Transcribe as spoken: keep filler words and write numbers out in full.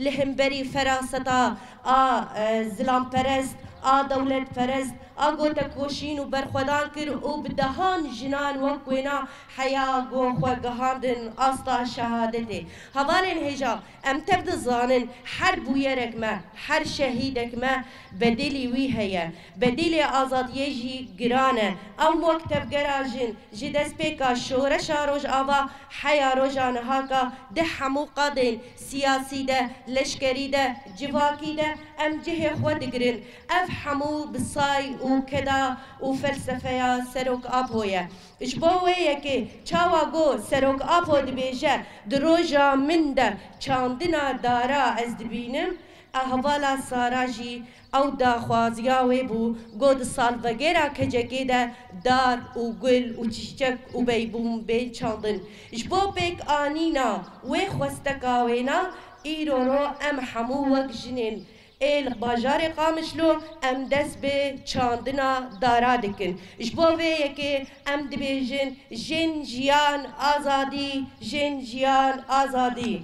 li hemberî feraseta a, e, zilamperest, a dewletperest, a gotekoşîn û berxwedan kir û bi dehan jinan wek wêna heya ku xwe gihandin asta şehadetê. Hevalên hêja, em tev dizanin, her bûyerek me, her şehîdek me bedelî wî heye. Bedelê azadiyê jî giran e. Em wek tevgera jin ji destpêka şoreşa Rojava heya roja nihaka di hemû qadên siyasî de, leşkerî de, civakî de em cihê xwe digirin. Ev hemû bi say û keda û felsefeya Serok Apo ye. Ji bo wê yekê çawa ku Serok Apo dibêje, di roja min de çandina dara ez dibînim, a hevala Sara jî ew daxwaziya wê bû ku di salvegera kecekê de dar û gul û çîçek û beybûn bên çandin. Ji bo pêkanîna wê xwesteka wêna, îro ro em hemû wek jinên ê li bajarê Qamişlo em dest bi çandina dara dikin. Ji bo vê yekê em dibêjin, jin, jiyan, azadî, jin, jiyan, azadî.